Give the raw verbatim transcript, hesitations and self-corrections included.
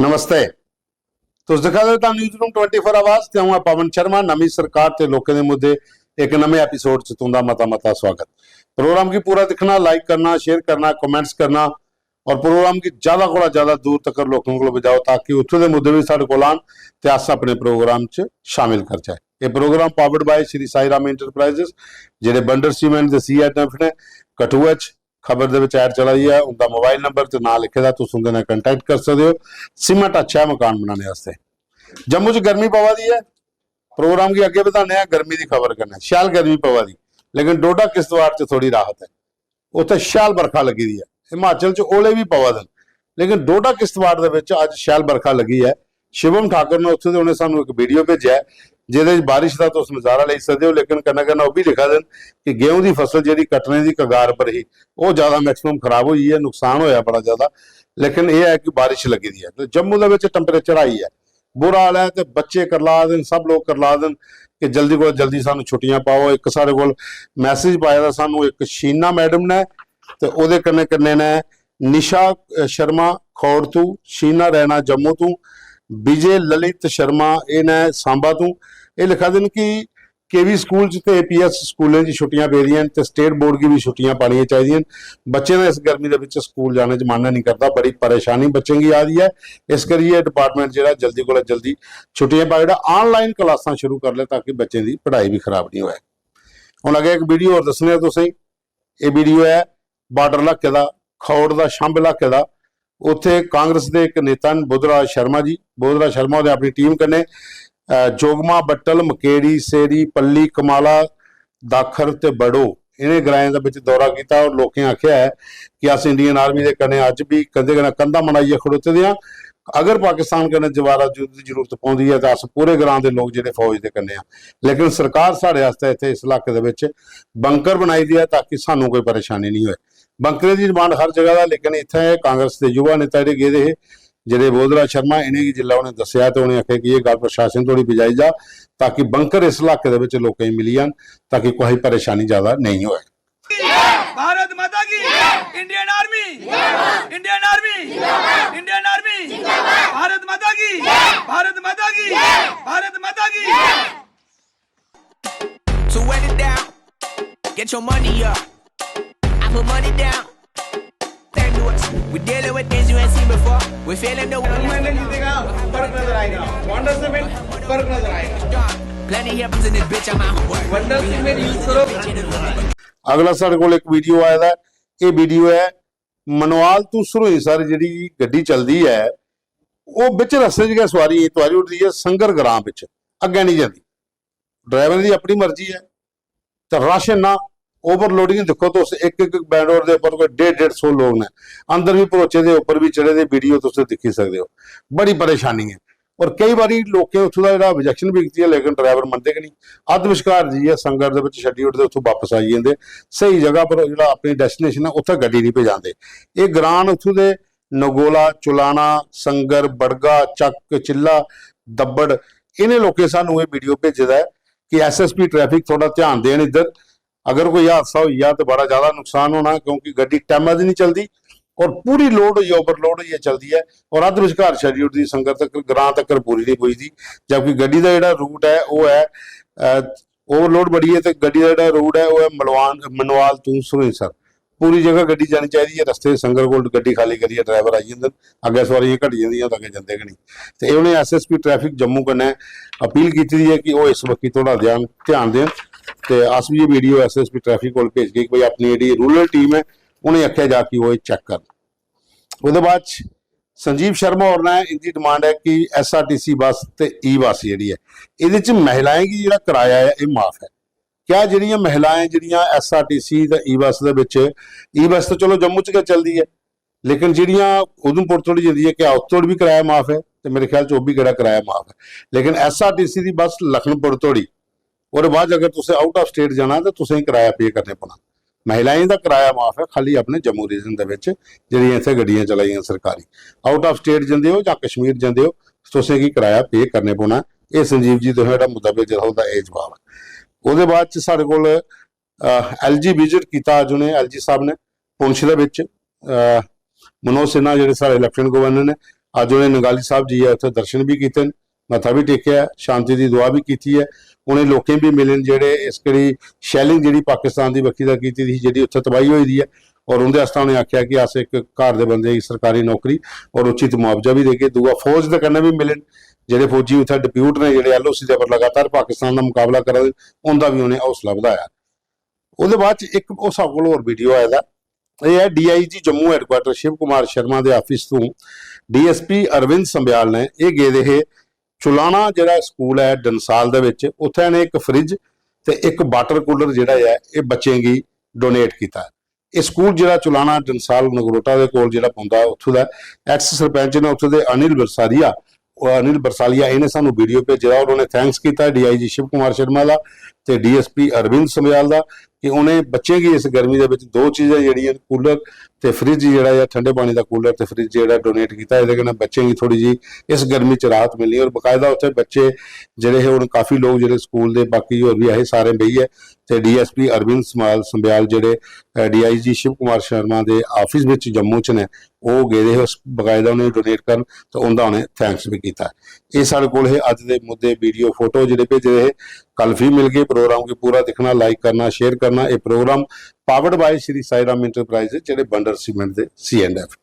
नमस्ते। तुस दिक्खा दे ओ the news room twenty four आवाज ते अ'ऊं आं पवन शर्मा। नमीं सरकार ते लोकें दे मुद्दे इक नमें एपिसोड च तुं'दा मता मता स्वागत। प्रोग्राम गी पूरा दिक्खना, लाइक करना, शेयर करना, कमेंट्स करना और प्रोग्राम गी ज्यादा कोला ज्यादा दूर तक लोकें कोल पजाओ ताकि उत्थूं दे मुद्दे बी साढ़े कोल आन ते अस अपने प्रोग्राम च शामिल करचै। एह् programme powered by Shri Sai Ram enterprises, जेह्ड़े बंडर सीमेंट दे सी एंड एफ ने, कठुआ च खबर दे विच ऐड चला दी ऐ, उंदा मोबाइल नंबर ते नां लिखे दा, तुस उंदे नाल कांटैक्ट करी सकदे ओ। सीमेंट अच्छा ऐ मकान बनाने आस्तै। जम्मू च गर्मी पवा दी ऐ, प्रोग्राम गी अग्गें बधाने आं गर्मी दी खबर कन्नै। शैल गर्मी पवा दी, लेकिन डोडा किश्तवाड़ च थोड़ी राहत ऐ, उत्थै शैल बरखा लग्गी दी ऐ। हिमाचल च ओले बी पवा दे न, लेकिन डोडा किश्तवाड़ दे विच अज्ज शैल बरखा लग्गी ऐ। शिवम ठाकुर ने उत्थूं दे, उ'नें सानू इक वीडियो भेजेआ ऐ, जेह्दे च बारिश दा तुस नजारा लेई सकदे ओ, लेकिन कन्नै कन्नै ओह् बी लिखा दे न कि गेहूं दी फसल जेह्ड़ी कट्टने दी कगार पर ही, ओह् ज्यादा मैक्सिमम खराब होई ऐ, नुकसान होया बड़ा ज्यादा, लेकिन एह् ऐ कि बारिश लग्गी दी ऐ। ते जम्मू दे विच टैम्परेचर हाई ऐ, बुरा हाल ऐ, ते बच्चे करला दे न, सब लोग करला दे न कि जल्दी कोला जल्दी सानू छुट्टियां पाओ। इक साढ़े कोल मैसेज पाए दा सानू इक शीना मैडम ने, ते ओह्दे कन्नै कन्नै ने निशा, अ, शर्मा खौड़ तू, शीना रैना जम्मू तू, विजय ललित शर्मा, एह् न सांबा तू। एह् लिखा दे न कि केवी स्कूल च ते एपीएस स्कूलें च छुट्टियां पेदियां न ते स्टेट बोर्ड गी बी छुट्टियां पानियां चाहिदियां न। बच्चें दा इस गर्मी दे बिच स्कूल जाने च मन नहीं करदा, बड़ी परेशानी बच्चें गी आ दी ऐ। इस करियै डिपार्टमेंट जेह्ड़ा जल्दी कोला जल्दी छुट्टियां पाई ओड़ै, ऑनलाइन क्लासां शुरू कर ले ताकि बच्चें दी पढ़ाई बी खराब नहीं होऐ। हुन अग्गें इक वीडियो होर दस्सने आं तुसें गी। एह् वीडियो ऐ बार्डर इलाके दा, खौड़ दा, छंब इलाके दा। उत्थे कांग्रेस दे इक नेता न बुद्धराज शर्मा जी। बुद्धराज शर्मा होरें अपनी टीम कन्नै, अ, जोगमा, बट्टल, मकेड़ी, सेरी, पल्ली, कमाला, दाखर ते बड़ो, इ'नें ग्राएं दे बिच दौरा कीता और लोकें आखेआ ऐ कि अस इंडियन आर्मी दे कन्नै अज्ज बी कंधे कन्नै कंधा मलाइयै खड़ोते दे आं। अगर पाकिस्तान कन्नै दोबारा युद्ध दी जरूरत पौंदी ऐ तां अस पूरे ग्रां दे लोक जेह्ड़े फौज दे कन्नै आं। लेकिन सरकार साढ़े आस्तै इत्थै इस इलाके दे बिच बंकर बनाई दी ऐ ताकि सानू कोई परेशानी नहीं होए। बंकरें दी डिमांड हर जगह दा, लेकिन इत्थै कांग्रेस दे युवा नेता जेह्ड़े गेदे हे, जेह्ड़े बोधराज शर्मा, इ'नेंगी जिसलै उ'नें दस्सेआ ते उ'नें आखेआ कि एह् गल्ल प्रशासन धोड़ी पजाई जा ताकि बंकर इस इलाके दे बिच लोकें गी मिली जान ताकि कुसै गी परेशानी ज्यादा नेईं होऐ। भारत माता की, Indian army, Indian army, Indian army, Bharat माता की, भारत माता की, भारत माता की। So wet it down, get your money up. I put money down. Thank you. We dealing with things you ain't seen before. We feeling the मैंने जीतेगा, फर्क नजर आएगा। वंडर सीमेंट, फर्क नजर आएगा। Plenty happens in this bitch, I'm out. Wonder cement use करो। अगला साढ़े कोल इक वीडियो आए दा ऐ। एह् वीडियो ऐ मनवाल तू सरूईंसर जेह्ड़ी गड्डी चलदी ऐ, ओह् बिच रस्ते च गै सुआरी तुआरी ओड़दी ऐ संगर ग्रां बिच, अग्गें निं जंदी। ड्राइवर दी अपनी मर्जी ऐ, ते रश इन्ना, ओवरलोडिंग दिक्खो तुस, इक इक बैंडोर दे उप्पर कोई डेढ़ डेढ़ सौ लोक न, अंदर बी भरोचे दे, उप्पर बी चढ़े दे, वीडियो तुस दिक्खी सकदे ओ। बड़ी परेशानी ऐ। और केई बारी लोकें उत्थूं दा जेह्ड़ा ऑब्जेक्शन बी कीती ऐ, लेकिन ड्राइवर मनदे गै निं। अद्ध विश्कार जाइयै संगत दे बिच छड्डी ओड़दे, उत्थूं बापस आई जंदे। स्हेई जगह पर जेह्ड़ा अपनी डेस्टिनेशन ऐ, उत्थै गड्डी निं पजांदे। एह् ग्रां न उत्थूं दे, नगोला, चुलाना, संगर, बड़गा, चक्क, चिल्ला, दब्बड़, इ'नें लोकें सानू एह् वीडियो भेजे दा ऐ कि एसएसपी ट्रैफिक थोह्ड़ा ध्यान देन इद्धर। अगर कोई हादसा होई जा ते बड़ा ज्यादा नुकसान होना, क्योंकि गड्डी टैमा दी निं चलदी और पूरी लोड होइयै, ओवरलोड होइयै चलदी ऐ और अद्ध विश्कार छड्डी ओड़दी संगत तक, ग्रां तक पूरी निं पुजदी। जबकि गड्डी दा जेह्ड़ा रूट ऐ, ओह् ऐ, अ, ओवरलोड बड़ी ऐ ते गड्डी दा जेह्ड़ा रूट ऐ, ओह् ऐ मलवान, मनवाल तू सरूईंसर। पूरी जगह गड्डी जानी चाहिदी ऐ। रस्ते च संगल कोल गड्डी खाली करियै ड्राइवर आई जंदे न, अग्गें सुआरियां घटी जंदियां ते अग्गें जंदे गै नेईं। ते उ'नें एसएसपी ट्रैफिक जम्मू कन्नै अपील कीती दी ऐ कि ओह् इस बक्खी थोह्ड़ा ध्यान, ध्यान देन। ते अस बी एह् वीडियो एसएसपी ट्रैफिक कोल भेजगे कि भाई, अपनी जेह्ड़ी रूरल टीम ऐ, उ'नेंगी आखेआ जा कि ओह् एह् चैक करन। ओह्दे बाद च संजीव शर्मा होर ने, इंदी डिमांड ऐ कि एसआरटीसी बस ते ई बस जेह्ड़ी ऐ, एह्दे च महिलाएं गी जेह्ड़ा कराया ऐ, एह् माफ ऐ। क्या जेह्ड़ियां महिलाएं जेह्ड़ियां एसआरटीसी ते ई बस दे बिच, ई बस ते चलो जम्मू च गै चलदी ऐ, लेकिन जेह्ड़ियां उधमपुर तोड़ी जंदी ऐ, क्या उत्त तोड़ी बी कराया माफ ऐ? ते मेरे ख्याल च ओह् बी केह्ड़ा कराया माफ ऐ। लेकिन एसआरटीसी दी बस लखनपुर तोड़ी, ओह्दे बाद अगर तुसें आउट ऑफ स्टेट जाना ते तुसें कराया पे करने पौना। महिलाएं दा कराया माफ ऐ खाली अपने जम्मू रीजन दे बिच, जेह्ड़ियां इत्थै गड्डियां चलाइयां सरकारी। आउट ऑफ स्टेट जंदे ओ जां कश्मीर जंदे ओ, तुसें गी कराया पे करने पौना। एह् संजीव जी तुसें जेह्ड़ा मुद्दा भेजे दा, ओह्दा एह् जवाब ऐ। ओह्दे बाद च साढ़े कोल, अ, एलजी विजिट कीता अज्ज उ'नें, एलजी साहब ने पुंछ दे बिच, अ, मनोज सिन्हा जेह्ड़े साढ़े लेफ्टिनेंट गवर्नर ने, अज्ज उ'नें नंगाली साहब जाइयै उत्थै दर्शन बी कीते न, मत्था बी टेकेआ ऐ, शांति दी दुआ बी कीती ऐ। उ'नें लोकें बी मिले न जेह्ड़े इस करी शैलिंग जेह्ड़ी पाकिस्तान दी बक्खी दा कीती दी ही, जेह्ड़ी उत्थै तबाही होई दी ऐ, और उं'दे आस्तै उ'नें आखेआ कि अस इक घर दे बंदे गी सरकारी नौकरी और उचित मुआवजा बी देगे। दूआ, फौज दे कन्नै बी मिले न, जेह्ड़े फौजी उत्थै डिप्यूट ने, जेह्ड़े एलओसी दे पर लगातार पाकिस्तान दा मुकाबला करा दे, उं'दा बी उ'नें हौसला बधाया। ओह्दे बाद च इक ओह् साढ़े कोल होर वीडियो आए दा, एह् ऐ डीआईजी जम्मू हैडक्वार्टर शिव कुमार शर्मा दे आफिस तों डीएसपी अरविंद संब्याल ने एह् गेदे हे चुलाना, जेह्ड़ा स्कूल ऐ डंसाल दे बिच, उत्थै इ'नें इक फ्रिज ते इक वाटर कूलर जेह्ड़ा ऐ, एह् बच्चें गी डोनेट कीता। एह् स्कूल जेह्ड़ा चुलाना डंसाल नगरोटा दे कोल जेह्ड़ा पौंदा ऐ, उत्थूं दा एक्स सरपंच ने उत्थूं दे अनिल बरसारिया, ओह् अनिल बरसालिया, इ'नें सानूं वीडियो भेजे दा और उ'नें थैंक्स कीता डीआईजी शिव कुमार शर्मा दा ते डीएसपी अरविंद संब्याल दा कि उ'नें बच्चें गी इस गर्मी दे बिच दो चीजां जेह्ड़ियां न, कूलर ते फ्रिज जेह्ड़ा ऐ, ठंडे पानी दा कूलर ते फ्रिज जेह्ड़ा डोनेट कीता। एह्दे कन्नै बच्चें गी थोह्ड़ी जेही इस गर्मी च राहत मिलनी और बकायदा उत्थै बच्चे जेह्ड़े हे, हून काफी लोक जेह्ड़े स्कूल दे, बाकी होर बी ऐ हे, सारें बेहियै ते डीएसपी अरविंद समाल संब्याल जेह्ड़े डीआईजी शिव कुमार शर्मा दे आफिस बिच जम्मू च ने, ओह् गेदे हे उस बकायदा उ'नेंगी डोनेट करन ते उं'दा उ'नें थैंक्स बी कीता। एह् साढ़े कोल हे अज्ज दे मुद्दे, वीडियो, फोटो जेह्ड़े भेजे दे हे। कल फ्ही मिलगे। प्रोग्राम गी पूरा दिक्खना, लाइक करना, शेयर करना। एह् programme powered by Shri Sai Ram enterprises, जेह्ड़े बंडर सीमेंट दे सी एंड एफ।